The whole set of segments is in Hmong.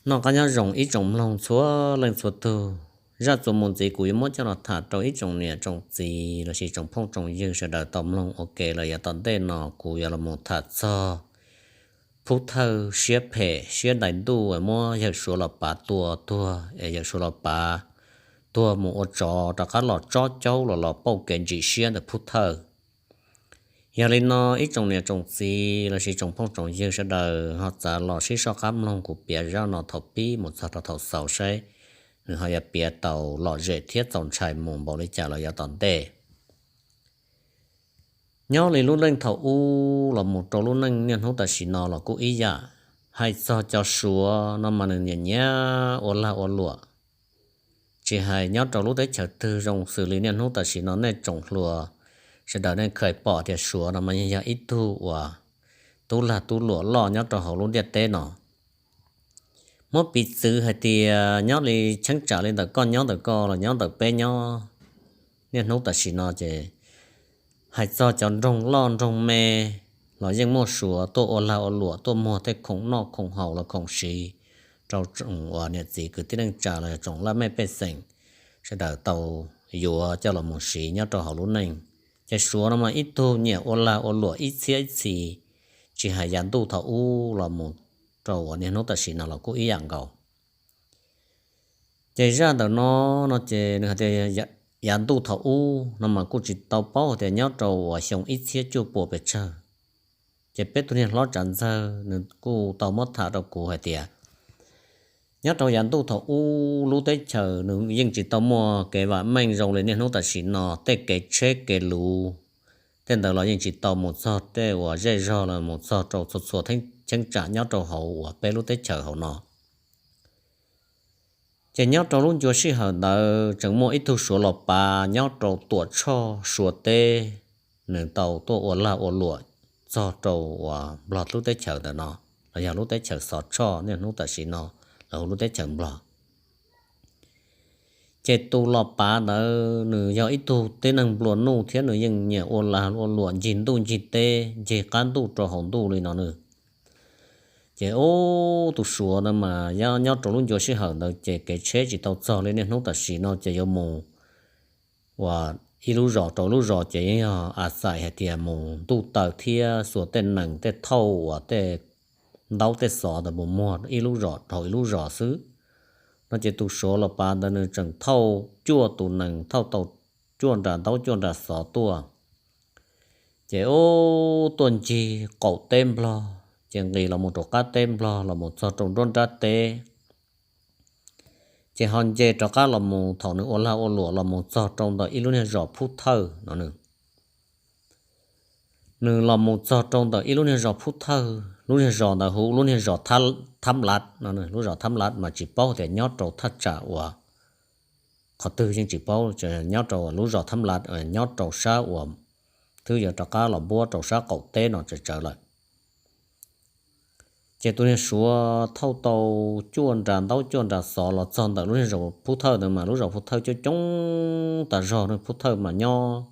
Noj qab nyob zoo ib tsoom mloog txhua leej txhua tug. Zaj txuas mus ntxiv kuv yuav muab coj los tham rau ib tsoom niam tsoom txiv lossis tsoom phooj tsoom ywg sawv daws tau mloog ua ke los yav tom ntej no kuv yuav los mus tham txog Phub Thawj siab phem siab dai ntuj muab yawm Suav los pav tua tuag es yawm Suav los pav tuag mus ua tsov rov qab los tsob caub los los pauj kev ntsim siab ntawm Phub Thawj. Yog li no ib tsoom niam tsoom txiv lossis tsoom phooj tsoom ywg sawv daws ho txav los sib soj qab mloog kuv piav zaj no thaum pib mus txog rau thaum xaus saib nws ho yuav piav tau lom zem thiab txaus ntshai mus npaum li cas los yav tom ntej. Nyob li lub neej thaum ub los mus rau lub neej niaj hnub tam sim no los kuj ib yam. Hais txog cov Suav no mas nws nyiam nyiam ua lag ua luam. Tsis hais nyob rau lub teb chaws twg zoo xws li niaj hnub tam sim no nej tsoom hluas sawv daws nej khaws pom tias Suav no mas yeej yog ib tug uas tub lag tub luam loj nyob rau hauv lub ntiaj teb no. Muab piv txwv hais tias nyob li cheeb tsam li ntawm koj nyob ntawm koj los nyob ntawm peb nyob niaj hnub tam sim no ces hais txog cov nroog loj nroog me los yeej muaj Suav tuaj ua lag ua luam tuaj muag tej khoom noj khoom haus los khoom siv rau tsoom uas niam txiv kwv tij neej tsa los yog tsoom laj mej pej xeem sawv daws tau yuav coj los mus siv nyob rau hauv lub neej. Ces Suav no mas ib tug nyiam ua lag ua luam ib txhiab ib txhis, tsis hais yav ntuj thaum ub los mus rau uas niaj hnub tam sim no los kuj ib yam nkaus. Ces zaj ntawm no no ces nws hais tias yav ntuj thaum ub no mas kuj tsis tau paub tias nyob rau uas xyoo ib txhiab cuaj puas pes tsawg, ces peb tug niag hlob Tsav Ntxawg nws kuj tau muab tham rau kuv hais tias nyob rau yav ntuj thaum ub lub teb chaws nws yeej tsis tau muaj kev vam meej zoo li niaj hnub tam sim no, tej kev tsheb kev luv tej ntawd los yeej tsis tau mus txog tej uas zej zog los mus txog rau txhua txhua cheeb tsam nyob rau hauv uas peb lub teb chaws hauv no. Ces nyob rau lub ncua sij hawm ntawd tseem muaj ib tug Suav los pav nyob rau Tuam Tshoj Suav teb, nws tau tuaj ua lag ua luam txog rau uas Nplog lub teb chaws ntawm no, los yog lub teb chaws Xov Tshoj niaj hnub tam sim no los hu lub teb chaws Nplog. Ces tus los pav ntawd nws yog ib tug tib neeg nplua nuj thiab nws yeej nyiam ua lag ua luam ncig ntuj ncig teb ncig qab ntuj rau hauv ntuj li no nws. Ces ub tus Suav ntawd mas nyob rau lub ncua sij hawm ntawd ces kev tsheb tsis tau txog li niaj hnub tam sim no ces yuav mus uas ib lub zos rau lub zos ces yeej yog a xais hais tias mus ntuj taw thiab xuas tej nees tej thauj uas tej ntaub tej xov ntawd mus muag ib lub zos rau ib lub zos xwb. No ces tus Suav los pav ntawd nws tseem thauj cuaj tus nees thauj tau cuaj nra ntaub cuaj nra xov tuaj. Ces ub tuaj ncig qaum teb Nplog, ces nqis los mus rau qab teb Nplog los mus txog rau nruab nrab teb. Ces ho nce rov qab los mus thaum nws ua lag ua luam los mus txog rau ntawm ib lub niag zos Phub Thawj no nws. Nws los mus txog rau ntawm ib lub niag zos Phub Thawj, lub niag zos ntawd hu lub niag zos Thab Lab no, lub zos Thab Lab mas tsis paub tias nyob rau thaj tsam uas qhov twg yeej tsis paub, nyob rau lub zos Thab Lab nyob rau sab uas twb yuav rov qab los npuab rau sab qaum teb no tsawv tsawv lawm. Ces tus niag Suav thauj tau cuaj nra ntaub cuaj nra xov los txog ntawm lub niag zos Phub Thawj ntawd mas lub zos Phub Thawj coob coob tas zog, Phub Thawj mas nyob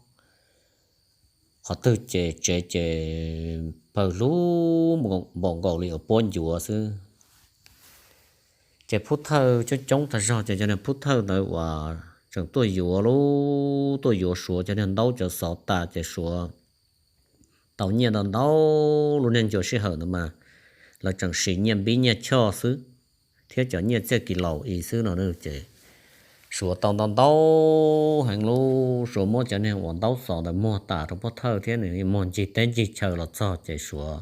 qhov twg ces tsev ces pawg lug npaum nkaus li uas puab ncuav xwb. Ces Phub Thawj coob coob tas zog ces cov niag Phub Thawj ntawd uas tseem tuaj yuav lub tuaj yuav Suav cov niag ntaub cov xov tas ces Suav tau nyiaj ntau ntau. Lub niag ncua sij hawm ntawd mas lawv tseem siv nyiaj npib nyiaj choj xwb, thiab cov nyiaj txiaj kis laus i xwb no ces Suav tau ntau ntau heev lub, Suav muab cov niag uas ntaub xov ntawd muag tas rau Phub Thawj thiab nws muag ncig teb ncig chaw los txog ces Suav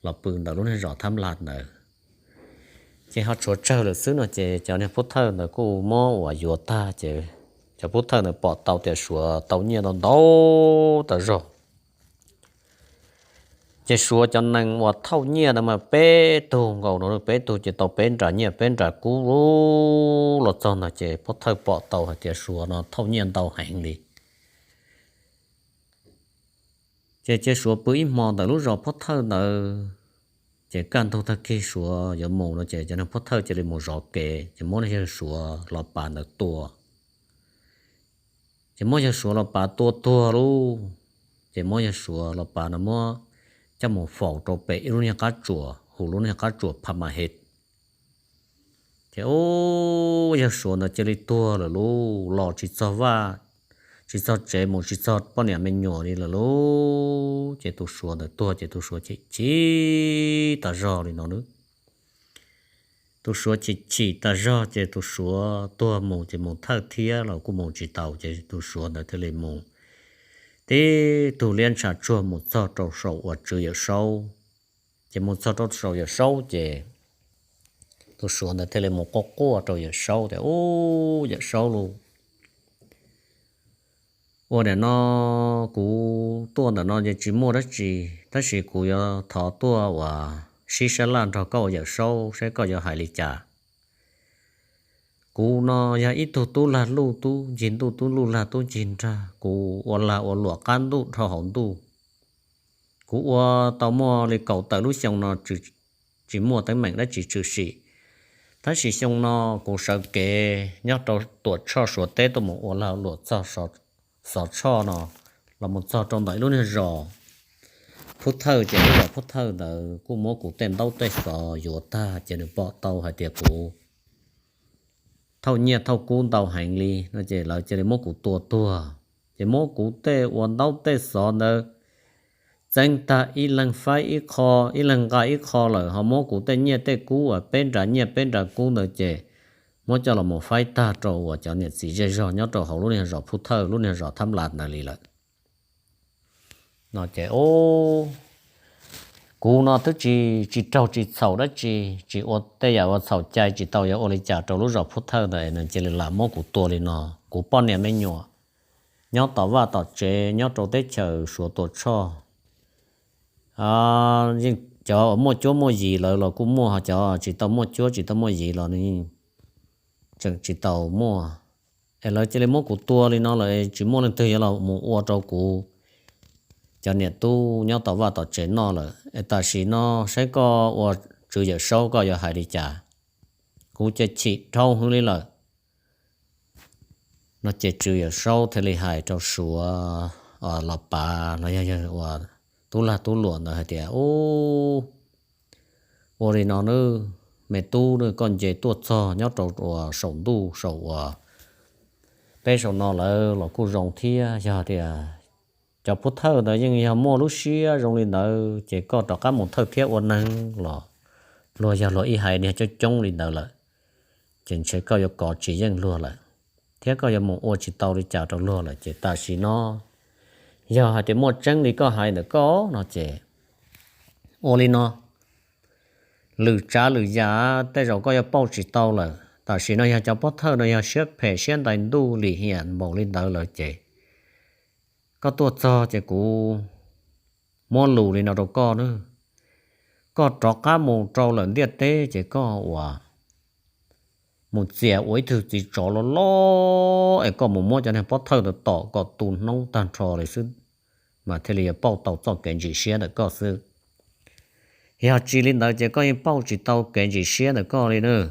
los pw ntawm lub niag zos Thab Lab ntawd. Ces ho tshuav tsawg lawm xwb no ces cov niag Phub Thawj ntawd kuj muab uas yuav tag ces cov Phub Thawj ntawd pom tau tias Suav tau nyiaj ntau ntau tas zog. Ces Suav cov nees uas thauj nyiaj ntawd mas peb tug nkaus no, peb tug ces tau peb nra nyiaj peb nra kub lub los txog ntawd ces Phub Thawj pom tau hais tias Suav no thauj nyiaj ntau heev li. Ces cia Suav pw ib hmo ntawm lub zos Phub Thawj ntawd, ces kaj ntug tag kis Suav yuav mus no ces cov niag Phub Thawj cia li mus zov kev ces muab yawg Suav los pav ntawd tua. Ces muab yawg Suav los pav tua tuag lub, ces muab yawg Suav los pav no muab coj mus faus rau pem ib lub niag qab tsuas hu lub niag qab tsuas Pha Ma He. Ces ub, yawg suav ntawd cia li tuag lawm lauj, los tsis txog vaj, tsis txog tsev, mus tsis txog poj niam me nyuam li lawm lauj. Ces tus suav ntawd tuag ces tus suav chim chim tas zog li no. Tus suav chim chim tas zog ces tus suav tuag mus ces mus thawj thiab los kuj mus tsis tau, ces tus suav ntawd thiaj li mus tib tug liab ntsha tsuag mus txog rau saum uas tswv Yawm Saub. Ces mus txog rau saum Yawm Saub ces tus suav ntawd thiaj li mus quaj quaj rau Yawm Saub tias, Ub, Yawm Saub lauj, ua nim no kuv tuaj ntawm no ces tsis muaj dab tsi, tab sis kuv yuav thov tuaj uas sib sab laj nrog koj ua Yawm Saub saib koj yuav hais li cas. Kuv no yog ib tug tub lag luj tub ncig ntuj, tub luj lag tub ncig nrag, kuv ua lag ua luam qab ntuj dhau hauv ntuj. Kuv ua tau muaj li kaum tawm lub xyoo no tsis muaj teeb meem dab tsi tshwm sim, tab sis xyoo no kuv sawv kev nyob rau Tuam Tshoj Suav teb tuaj mus ua lag luam txog Xov Tshoj no, los mus txog rau ntawm ib lub niag zos Phub Thawj, ces lub zos Phub Thawj ntawd kuj muab kuv tej ntaub tej xov yuav tag, ces nws pom tau hais tias kuv thauj nyiaj thauj kub ntau heev li no ces lawv cia li muab kuv tua tuag. Ces muab kuv tej ua ntaub tej xov ntawd txeeb tag, ib leeg faib ib qho, ib leeg nqa ib qho lawm, ho muab kuv tej nyiaj tej kub uas peb nra nyiaj peb nra kub ntawd ces muab coj los mus faib tag rau uas cov niam txiv zej zog nyob rau hauv lub niag zos Phub Thawj, lub niag zos Thab Nplas ntawd li lawm. No ces kuv no twb tsis, tsis raug tsis txhaum dab tsi, tsis ua tej yam uas txhaum cai, tsis tau yuav ua li cas rau lub zos Phub Thawj ntawd, nws cia li lam muab kuv tua li no. Kuv poj niam me nyuam nyob tom vaj tom tsev nyob rau teb chaws Suav Tuam Tshoj, yeej cov uas muaj cuab muaj yig lawv los kuj muaj, ho cov tsis tau muaj cuab tsis tau muaj yig los nws tseem tsis tau muaj. Es lawv cia li muab kuv tua li no lawm, tsis muaj leej twg yuav los mus ua rau kuv cov niam tub nyob tom vaj tom tsev noj lawm. Es tam sim no saib koj ua tswv Yawm Saub koj yuav hais li cas? Kuv ces chim dhau hwv li lawm. No ces tswv Yawm Saub thiaj li hais rau Suav Los Pav los yog yawg uas tub lag tub luam ntawd hais tias, Ub, ua li no nawb, me tub, koj nce tuaj txog nyob rau uas saum ntuj saum uas peb saum no lawm los kuj zoo thiab. Yog tias cov Phub Thawj ntawd yeej yog muaj lub siab zoo li ntawd ces koj rov qab mus thawj thiab ua neeg los luag yog luag ib haiv niag coob coob li ntawd lawm, ces ntshe koj yuav kov tsis yeej luag lawm, thiab koj yuav mus ua tsis tau li cas rau luag lawm. Ces tam sim no yog hais tias muaj tseeb li koj hais ntawm koj no ces ua li no, lwm tsav lwm yam tej zaum koj yuav pauj tsis tau lawm. Tam sim no yog cov Pov Thawj no yog siab phem siab ntais ntuj lim hiam npaum li ntawd lawm ces koj tuaj txog ces kuv muab lus li no rau koj nawb. Koj rov qab mus rau lawm ntiaj teb ces koj uas mus txias ua ib tug txiv tsov loj loj es koj mus muab cov niag Pov Thawj ntawd tom kom tu hnoob tag nrho li xwb, mas thiaj li yuav pauj tau txoj kev ntsim siab ntawm koj xwb. Yog tsis li ntawd ces koj yeej pauj tsis tau kev ntsim siab ntawm koj li nawb.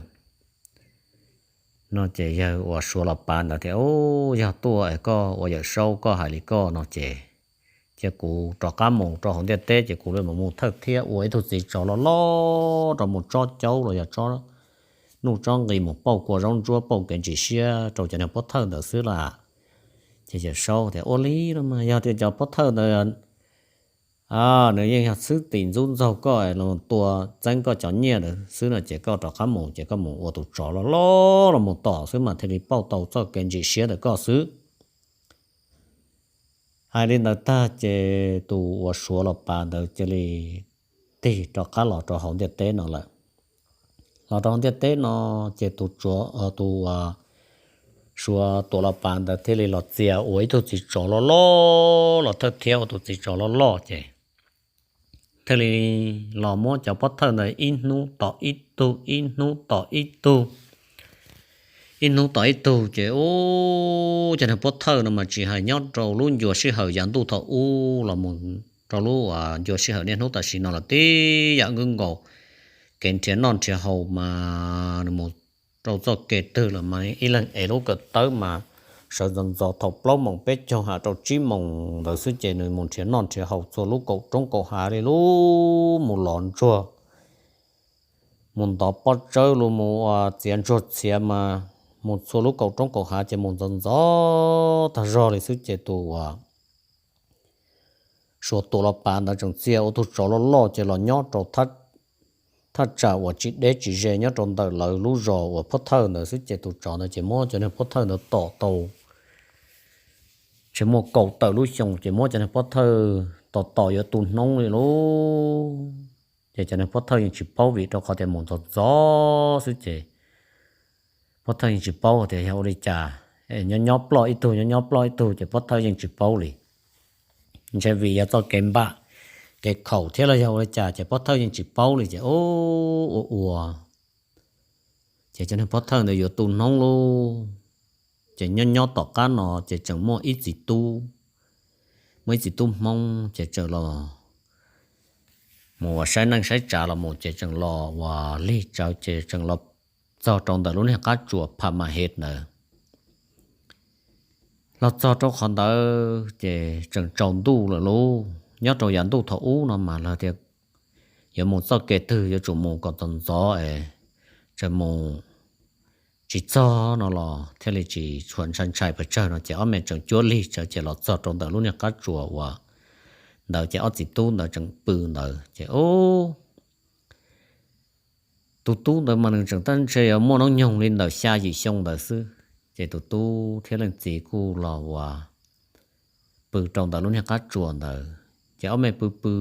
No ces yawg uas Suav Los Pav ntawd tias, Yog tuaj es koj ua Yawm Saub koj hais li koj no ces, ces kuv rov qab mus rau hauv ntiaj teb ces kuv li mus mus thawj thiab ua ib tug txiv tsov loj loj rau mus tsob caub los yog tsob nuj tsob nqi mus pauj kua zaub ntsuab pauj kev ntsim siab rau cov niag Pov Thawj ntawd xwb las. Ces Yawm Saub tias, Ua li no mas yog tias cov Pov Thawj ntawd nws yeej yog xwb tim ntxub ntxaug koj los tua txeeb koj cov nyiaj ntawd xwb no ces koj rov qab mus ces koj mus ua tus tsov loj loj los mus tom xwb mas thiaj li pauj tau txoj kev ntsim siab ntawm koj xwb. Hais li ntawd tag ces tus uas Suav Los Pav ntawd cia li tig rov qab los rau hauv ntiaj teb no lawm. Los rau hauv ntiaj teb no ces tus, tus Suav Tuam Los Pav ntawd thiaj li los txias ua ib tug txiv tsov loj loj los thawj thiab ua tus txiv tsov loj loj ces thiaj li los muab cov Pov Thawj ntawd ib hnub tom ib tug, ib hnub tom ib tug, ib hnub tom ib tug ces ub, cov niag Pov Thawj no mas tsis hais nyob rau lub ncua sij hawm yav ntuj thaum ub los mus rau lub ncua sij hawm niaj hnub tam sim no los tib yam nkaus. Kev nrhiav noj nrhiav haus mas nws mus rau txoj kev twg los mas ib leeg ev lub kawm tawb mas sawv ntxov ntxov thaum plaub moos peb caug ha rau tsib moos ntawd xwb ces nws mus nrhiav noj nrhiav haus txhua lub kaum roob kaum hav li lub mus lov ntsuag mus ntov pob tsawb los mus ua txiav ntsuag txhiav mas mus txhua lub kaum roob kaum hav ces mus ntxov ntxov tag zog li xwb ces tus uas Suav tus los pav ntawd tseem txia ua tug tsov loj loj ces los nyob rau thaj tsam uas tsis deb tsis ze nyob rau ntawm lawv lub zos uas Phab Thawj ntawd xwb ces tus tsov ntawd ces muab cov niag Phab Thawj ntawd tom tau, ces muaj kaum tawm lub xyoo ces muab cov niag Phab Thawj tom tom yuav tu hnub li lauj. Ces cov niag Phab Thawj yeej tsis paub vim rau qhov tias mus ntxov ntxov xwb ces Phab Thawj yeej tsis paub tias yog ua li cas, nyob nyob ploj ib tug nyob nyob ploj ib tug ces Phab Thawj yeej tsis paub li. Ntshe vim yog txoj kev npam, kev khaum thiab los yog ua li cas ces Phab Thawj yeej tsis paub li ces ua ua ua ces cov niag Phab Thawj ntawd yuav tu hnub lauj. Ces nyob nyob tom qab no ces tseem muaj ib txiv tub, muaj ib txiv tub Hmoob ces tseem los mus ua saib neej saib tsav los mus ces tseem los ua lig tsawv ces tseem los txog rau ntawm lub niag qab tsuas Pha Ma Hes ntawd. Los txog rau qhov ntawd ces tseem tsaus ntuj lawm lauj. Nyob rau yav ntuj thaum ub no mas lawv tias yuav mus txoj kev twg yuav tsum mus kom ntxov ntxov es tseem mus tsis txog no los thiaj li tsis tshua ntshai ntshai pes tsawg no ces ob me tseem cuab lig tsawv ces los txog rau ntawm lub niag qab tsuas uas ntawd ces ob txiv tub ntawd tseem pw ntawd ces ub, tus tub ntawd mas nws tseem tab ntshe yuav muaj hnub nyoog li ntawm xya yim xyoo ntawd xwb ces tus tub thiab leej txiv kuj los ua pw rau ntawm lub niag qab tsuas ntawd ces ob me pw pw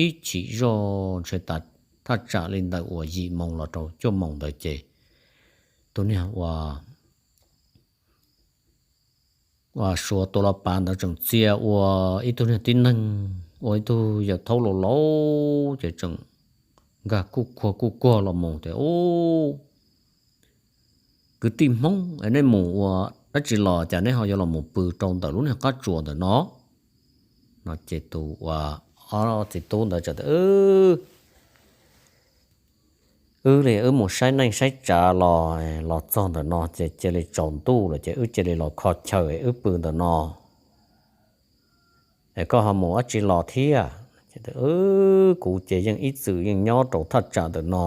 ib chim zoj ntshe tas thaj tsam li ntawm uas yim moos los rau cuaj moos ntawd ces tus niag ua uas Suav tus los pav ntawd tseem txia ua ib tug niag tib neeg, ua ib tug yawm thaub laus laus ces tseem nkag kuj kuag kuj kuag los mus tias ub, kwv tij Hmoob es nej mus ua dab tsi los cas nej ho yuav los mus pw rau ntawm lub niag qab tsuas ntawm no no ces tus ua ob txiv tub ntawd txawm tias wb li wb mus saib neej saib tsav los los txog ntawm no ces cia li tsaus ntuj lawm ces wb cia li los kho chaw wb pw ntawm no es koj ho mus dab tsi los thiab? Kuv ces yeej ib txwm yeej nyob rau thaj tsam ntawm no,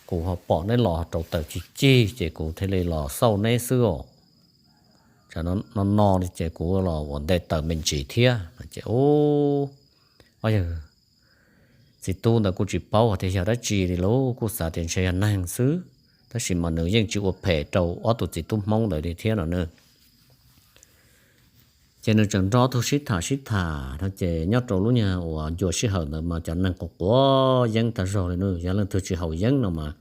kuv ho pom neb los rau taws cig cig ces kuv thiaj li los xauj neb xwb os. Tsam no no li ces kuv los ua ntej taws me ntsis thiab no ces ub, ob yawg txiv tub ntawd kuj tsis paub hais tias yog dab tsi li lauj, kuj xav tias ntshe yog neeg xwb tab sis mas nws yeej tsis ua phem rau ob tug txiv tub Hmoob ntawd li thiab no na. Ces nws tseem nrog ob tug sib tham sib tham no ces nyob rau lub nyuag uas ncua sij hawm ntawd mas cov neeg quav quav yeeb tag zog li no, yog leej twg tsis haus yeeb no mas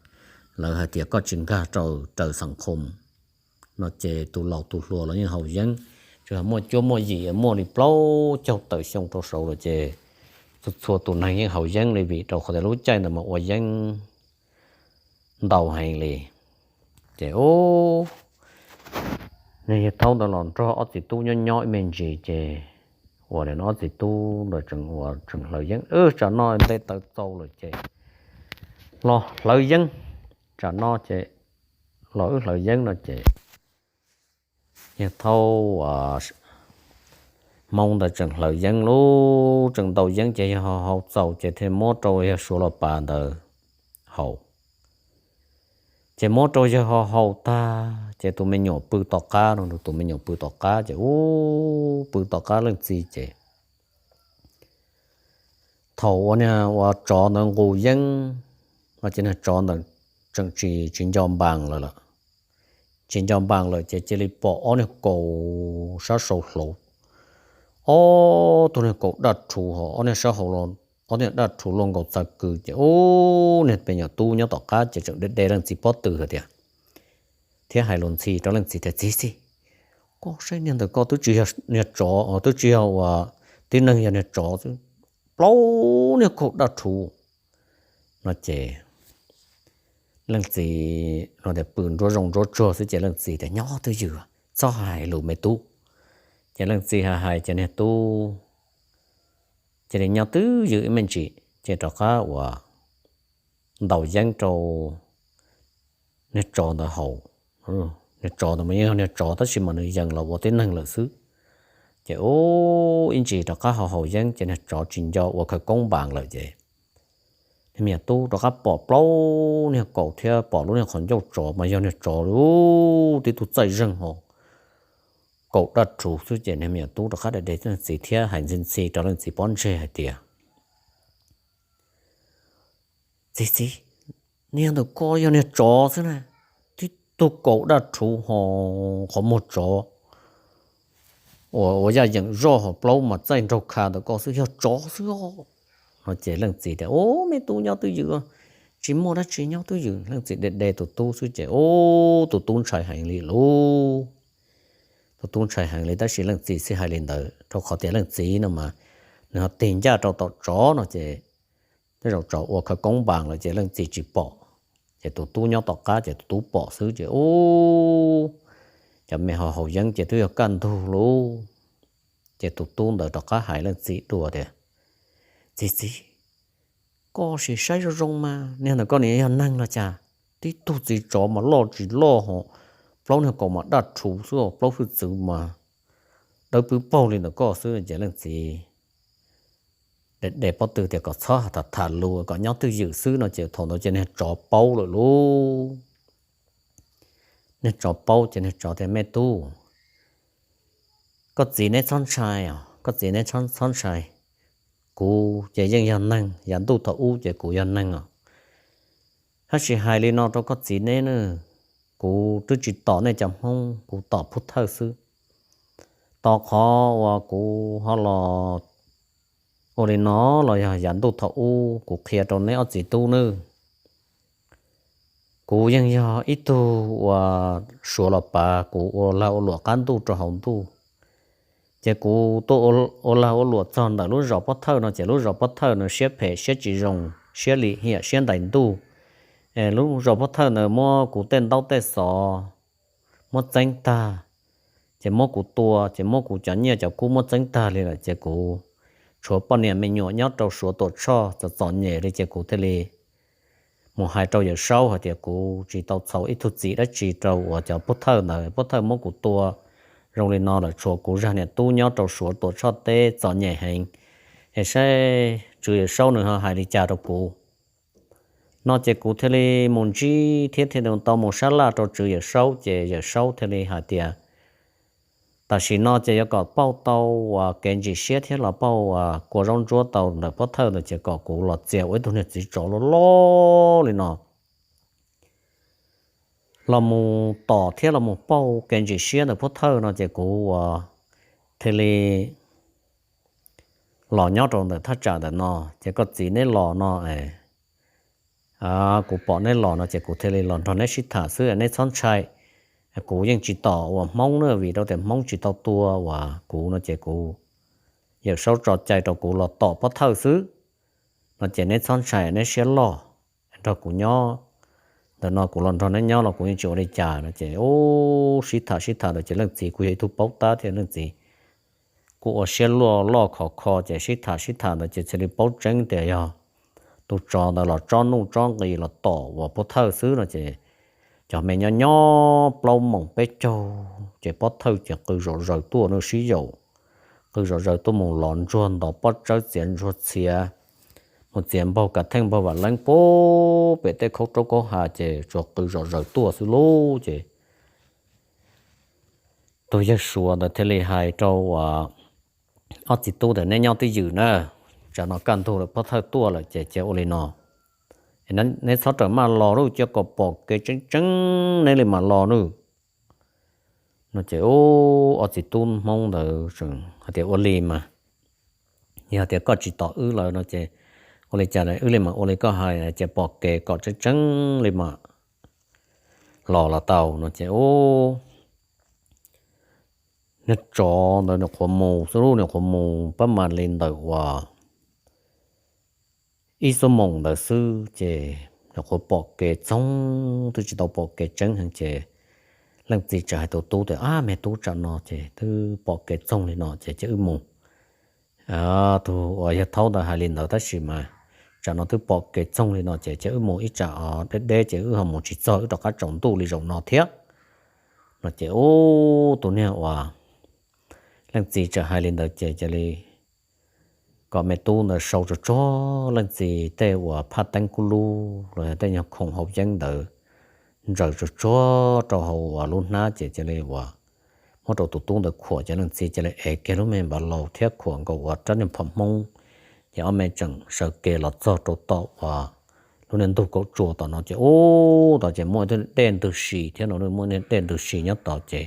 lawv hais tias koj tsis nkag rau raws xeem qhoo no ces tus laus tus hluas los yeej haus yeeb, tsis hais muaj cuab muaj yim muaj li plaub caug tawm xyoo rau saud lawm ces txhua txhua tus neeg yeej haus yeeb li vim rau qhov tias lub caij ntawd mas ua yeeb ntau heev li. Ces ub, niag yawg thaub ntawd los nrog ob txiv tub nyob nyob ib me ntsis ces ua li no ob txiv tub ntawd tseem ua tseem hlawv yeeb, tsam no ntej taws txaus lawm ces los hlawv yeeb, tsam no ces los wb hlawv yeeb no ces yawg thaub Hmoob ntawd tseem hlawv yeeb lub tseem ntau yeeb ces yawg ho haus txaus ces thiaj muab rau yawg Suav los pav ntawd haus. Ces muab rau yawg ho haus tag ces tus me nyuam pw tom qab no, tus me nyuam pw tom qab ces ub pw tom qab leej txiv ces thaum ua niag ua tsov ntawd nqus yeeb no ces niag tsov ntawd tseem tsis tsis nco npas lawm lawm. Tsis nco npas lawm ces cia li pom ob niag kaus sab saud hlau, ob tug niag kaus daj rhuv ho ob niag sab hau, ob niag daj rhuv luaj nkaus txaws kws ces ub niag me nyuam tub nyob tom qab ces tseem de de leej txiv pob tw hais tias, thiab hais lus ntxhi rau leej txiv tias txiv txiv, koj saib niag ntawm koj twb tsis yog niag tsov, twb tsis yog ua tib neeg, yog niag tsov xwb, plaub niag kaus daj rhuv no ces leej txiv no tias pw nruab zoo nruab tsuag xwb ces leej txiv tias nyob twj ywm, txhob hais lus me tub. Ces leej txiv hais hais ces niag tub cia li nyob twj ywm ib me ntsis ces rov qab ua ntaus yeeb rau niag tsov ntawd haus. Niag tsov ntawd mas yeej yog niag tsov tab sis mas nws yees los ua tib neeg lawm xwb. Ces ub ib ntsis rov qab ho haus yeeb ces niag tsov tsis nco ua khawv koob npas lawm ces niag me nyuam tub rov qab pom plaub niag kaus thiab pom lub niag qhov ncauj tsov mas yog niag tsov lub tib tug txaij zeeg ho kaus daj rhuv xwb ces niag me nyuam tub rov qab de de leej txiv thiab hais ntxhi ntxhi rau leej txiv pob ntseg hais tias, Txiv, txiv, niag ntawm ko yog niag tsov xwb na, tib tug kaus daj rhuv ho qhov muag tsov uas ua yaj yeem zoj ho plaub mas txaij nraug kha ntawm ko xwb yog tsov xwb os. No ces leej txiv tias, Ub, me tub nyob twj ywm, tsis muaj dab tsi, nyob twj ywm. Leej txiv de de tus tub xwb ces ub, tus tub ntshai heev li lauj. Tus tub ntshai heev li tab sis leej txiv tsis hais li ntawd rau qhov tias leej txiv no mas nws ho tig ncaj rau tom tsov no ces tej zaum tsov ua khawv koob npas lawm ces leej txiv tsis pom. Ces tus tub nyob tom qab ces tus tub pom xwb ces ub, cov me ho haus yeeb ces twb yog kaj ntug lauj. Ces tus tub ntawd rov qab hais leej txiv dua tias, Txiv, txiv, koj sim saib zoo zoo mas niag ntawm koj nws yog neeg los cas? Tib tug txiv tsov mas loj tsis loj ho plaub niag kaus mas daj rhuv xwb, plaub hwj txwv mas dawb pwb paug li ntawm koj xwb. Ces leej txiv de de pob tw tias kom txhob tham tham lus, kom nyob twj ywm xwb no ces thaum ntawd ces niag tsov paub lawm lauj. Niag tsov paub ces niag tsov tias, Me tub, koj txiv neb txhob ntshai os, koj txiv neb txhob ntshai. Kuv ces yeej yog neeg, yav ntuj thaum ub ces kuv yog neeg os. Tab sis hais li no rau koj txiv neb na, kuv twb tsis tom nej cov Hmoob, kuv tom pub thawj xwb. Tos qhov uas kuv ho los ua li no los yog yav ntuj thaum ub, kuv qhia rau neb ob txiv tub nawb. Kuv yeej yog ib tug uas suav los pav, kuv ua lag ua luam qab ntuj rau hauv ntuj. Ces kuv tuaj ua lag ua luam txog ntawm lub zos Pob Thawj no ces lub zos Pob Thawj no siab phem siab tsis zoo, siab lim hiam siab ntais ntuj. Lub zos Pob Thawj ntawd muab kuv tej ntaub tej xov muab txeeb tag, ces muab kuv tua, ces muab kuv cov nyiaj cov kub muab txeeb tag li lawm ces kuv tshuav poj niam me nyuam nyob rau Suav Tuam Tshoj txom txom nyem li ces kuv thiaj li mus hais rau Yawm Saub hais tias kuv tsis tau txhaum ib tug txim dab tsi rau uas cov Pob Thawj ntawd, Pob Thawj muab kuv tua zoo li no lawm tshuav kuv zag niam tub nyob rau Suav Tuam Tshoj teb txom nyem heev. Es saib Tswv Yawm Saub nws ho hais li cas rau kuv. No ces kuv thiaj li mus ntsib thiab thiaj li tau mus sab laj rau Tswv Yawm Saub ces Yawm Saub thiaj li hais tias tam sim no ces yuav kom pauj tau uas kev ntsim siab thiab los pauj uas kua zaub ntsuab tau ntawm Pob Thawj ntawd ces kom kuv los txias ua ib tug niag txiv tsov loj loj li no los mus tom thiab los mus pauj kev ntsim siab ntawm Pob Thawj no ces kuv uas thiaj li los nyob rau ntawm thaj tsam ntawm no ces koj txiv neb los no es kuv pom neb los no ces kuv thiaj li los nrog neb sib tham xwb, neb txhob ntshai. Kuv yeej tsis tom uas Hmoob na, vim rau tias Hmoob tsis tau tua uas kuv no ces kuv, Yawm Saub tso cai rau kuv los tom Pob Thawj xwb. No ces neb txhob ntshai, neb siab loj nrog kuv nyob. Ntawm no kuv los nrog neb nyob los kuv yeej tsis ua li cas no ces ub, sib tham sib tham ntawd ces leej txiv kuj yog ib tug paub tab thiab leej txiv kuj ua siab luaj loj khov kho ces sib tham sib tham ntawd ces thiaj li paub tseeb tias yog tus tsov ntawd los tsob nuj tsob nqi los tom uas Pob Thawj xwb no ces cov me nyob nyob plaub moos peb caug ces Pob Thawj ces qw zom zaws tuaj no sib yaum, qw zom zaws tuaj mus lov ntsuag ntov pob tsawb txiav ntsuag txhiav, mus txiav npaug kav theej npaug vam leeb pub pem tej khaub raub khaub ha ces tsuas qw zom zaws tuaj xwb lauj ces tus yawg Suav ntawd thiaj li hais rau uas ob txiv tub tias neb nyob twj ywm na, tsam no kaj ntug lawm Pob Thawj tuaj lawm ces cia ua li no, neb txhob rawm maj los lauj, cia kom pom kev tseeb tseeb neb li mam los nawb. No ces ub, ob txiv tub Hmoob ntawd hais tias ua li mas, yog tias koj tsis tom wb lawm no ces ua li cas wb li mam ua li koj hais, cia pom kev kom tseeb tseeb li mam los los tau no ces ub, niag tsov ntawd nws qhuav mus xwb, nws qhuav mus pab mas li ntawm uas ib xuab moos ntawd xwb ces nws qhuav pom kev txoog, twb tsis tau pom kev tseeb heev ces leej txiv txawm hais tus tub tias, Ab, me tub, tsam no ces twb pom kev txoog li no ces cia wb mus. Tus uas yawg thaub ntawd hais li ntawd tab sis mas tsam no twb pom kev txoog li no ces cia wb mus ib tsam deb deb ces wb ho mus tsis txog wb rov qab tsaus ntuj li zaum no thiab. No ces ub, tus niag uas leej txiv txawm hais li ntawd ces cia li kom me tub ntawd sau tsuag tsuag leej txiv tej uas phaj teeb kub lub los yog tej nyuag khoom haus yeeb ntawd ntsaws tsuag tsuag rau hauv uas lub hnab ces cia li uas muab rau tus tub ntawd khuam ces leej txiv cia li ev kiag lub me npav laus thiab khuam nkaus uas rab niag phom hmoob. Ces ob me tseem sawv kev los txog rau tom uas lub niag ntug kaum tsuas tom no ces ub tod ces muaj ib tug dej ntws si thiab no, muaj niag dej ntws si nyob tod ces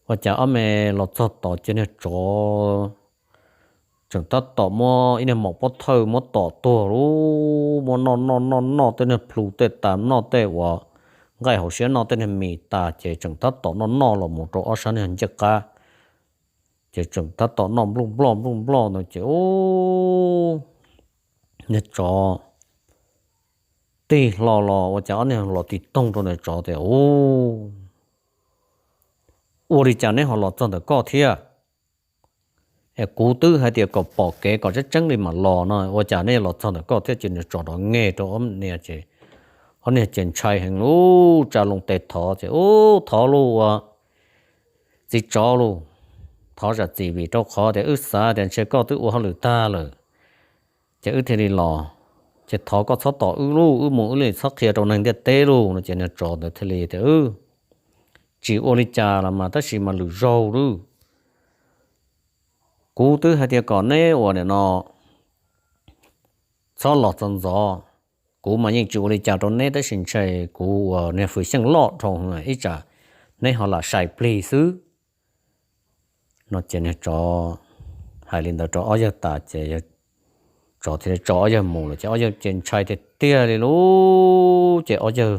ua cas ob me los txog tod ces niag tsov tseem tab tom muab ib niag maum pob thawj muab tom tuag lub, muab noj noj noj noj tej niag plhu tej tas, noj tej uas nqaij hauv siab, noj tej niag mis tas ces tseem tab tom noj noj los mus rau ob sab niag ncaj qab. Ces tseem tab tom noj npluj nploj npluj nploj ntawd ces ub, niag tsov tig hlo los ua cas ob niag los tig toog rau niag tsov tias, Ub, ua li cas neb ho los txog ntawm koj thiab? Es kuv twb hais tias kom pom kev kom tseeb tseeb li mam los no, ua cas neb los txog ntawm koj thiab? Ces niag tsov rov nge rau ob niag ces ob niag ces ntshai heev lub tsa loo tes thov ces, Ub, thov lauj, ua txiv tsov lauj, thov zam txim vim rau qhov tias wb xav tias ntshe koj twb ua hauj lwm tag lawm ces wb thiaj li los. Ces thov koj txhob tom wb lauj, wb mus wb li txhob qhia rau neeg ntiaj teb lauj no. Ces niag tsov ntawd thiaj li tias, Wb tsis ua li cas los mas tab sis mas lwm zaug lauj, kuv twb hais tias kom neb ua nim no txhob los txog ntxov, kuv mas yeej tsis ua li cas rau neb tab sis ntshe kuv ua niag fwj xyeej loj dhau ib tsam neb ho lam sai plig xwb no. Ces niag tsov hais li ntawd rau ob yawg tas ces tsov thiaj li tso ob yawg mus lawm ces ob yawg ces ntshai tiag tiag li lub ces ob yawg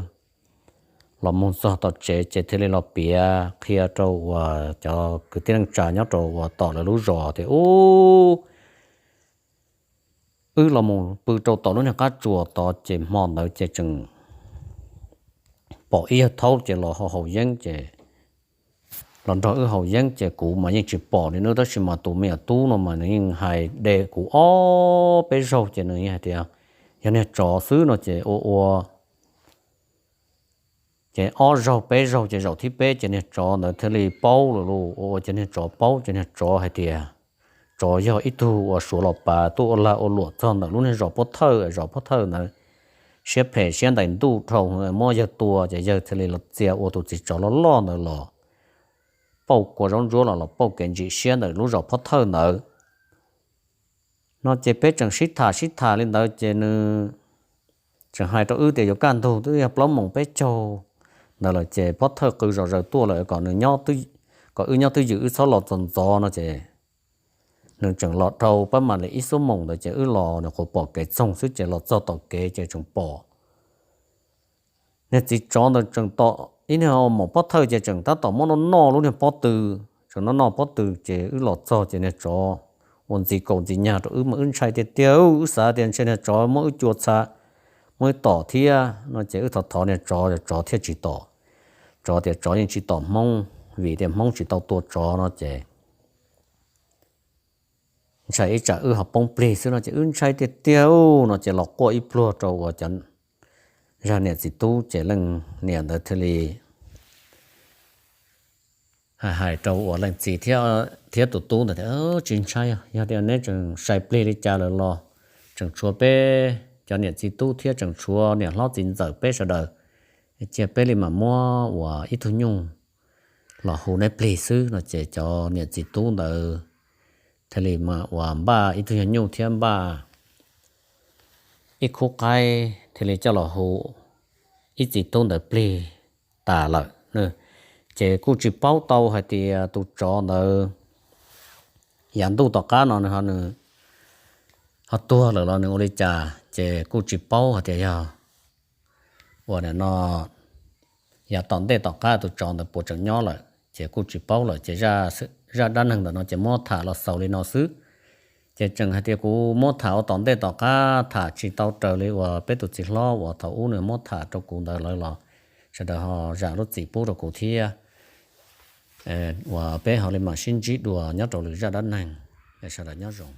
los mus txog tom tsev ces thiaj li los piav qhia rau uas cov kwv tij neej tsa nyob rau uas tom lawv lub zos tias, Ub, wb los mus pw rau tom lub niag qab tsuas tod ces hmo ntawd ces tseem pom ib yawg thaub ces los haus yeeb ces los nrog wb haus yeeb ces kuv mas yeej tsis pom li nawb, tab sis mas tus me nyuam tub no mas nws yeej hais de kuv ob peb zaug ces nws yeej hais tias yog niag tsov xwb no ces ua ua ces ob zaug peb zaug ces zaum thib peb ces niag tsov ntawd thiaj li paub lawm lauj. Ua ua ces niag tsov paub ces niag tsov hais tias tsov yog ib tug uas suav los pav tuaj ua lag ua luam txog ntawm lub niag zos Pob Thawj, zos Pob Thawj ntawd siab phem siab ntais ntuj dhau, muab yawg tua ces yawg thiaj li los txia ua tus txiv tsov loj loj ntawd los pauj kua zaub ntsuab los los pauj kev ntsim siab ntawm lub zos Pob Thawj ntawd no. Ces peb tseem sib tham sib tham li ntawd ces nws tseem hais rau wb tias yuav kaj ntug twb yog plaub moos peb caug ntawd lawm ces Pob Thawj qw zom zaws tuaj lawm kom nws, kom wb nyob twj ywm wb txhob los txog ntxov no ces nws tseem los dhau pab mam li ib xuab moos ntawd ces wb los nws qhuav pom kev txoog xwb ces los txog tom kev ces tseem pom niag txiv tsov ntawd tseem tom ib niag maum Pob Thawj ces tseem tab tom muab noj noj lub niag pob tw, tseem noj noj pob tw ces wb los txog ces niag tsov ua ntxiv kaus ntxiv nyag rau wb mas wb ntshai tiag tiag, wb xav tias ntshe niag tsov muab wb cua txha, muab wb tom thiab no ces wb thov thov niag tsov, tsov thiaj tsis tom. Tsov tias tsov yeej tsis tom Hmoob vim tias Hmoob tsis tau tua tsov no ces ntshai ib tsam wb ho poob plig xwb no ces wb ntshai tiag tiag no ces los quaj ib pluag rau uas cov zaj niam txiv tub ces leej niam ntawd thiaj li hais hais rau uas leej txiv thiab tus tub ntawd tias, Tsis ntshai, yog tias neb tseem sai plig li cas lawm los tseem tshuav peb cov niam txiv tub thiab tseem tshuav niam hlob txiv ntxawm peb sawv daws, cia peb li mam muab uas ib tug nyuj los hu neb plig xwb no ces cov niam txiv tub ntawd thiaj li mam uas npaj ib tug nyuag nyuj thiab npaj ib khub qaib thiaj li coj los hu ib txiv tub ntawd plig tas lawm. Ces kuj tsis paub tau hais tias tus tsov ntawd yav ntuj tom qab no nws ho, nws ho tuag lawm los nws ua li cas ces kuj tsis paub hais tias yog uas nim no yav tom ntej tom qab tus tsov ntawd puas tseem nyob lawm ces kuj tsis paub lawm. Ces zaj dab neeg ntawm no ces muab tham los xaus li no xwb. Ces tseem hais tias kuv muab tham ua tom ntej tom qab tham tsis tau raws li uas peb tus txiv hlob uas thaum ub nws muab tham rau kuv ntawd lawm los sawv daws ho zam lub txim pub rau kuv thiab. Uas peb ho li mam sib ntsib dua nyob rau lwm zaj dab neeg. Sawv daws nyob zoo.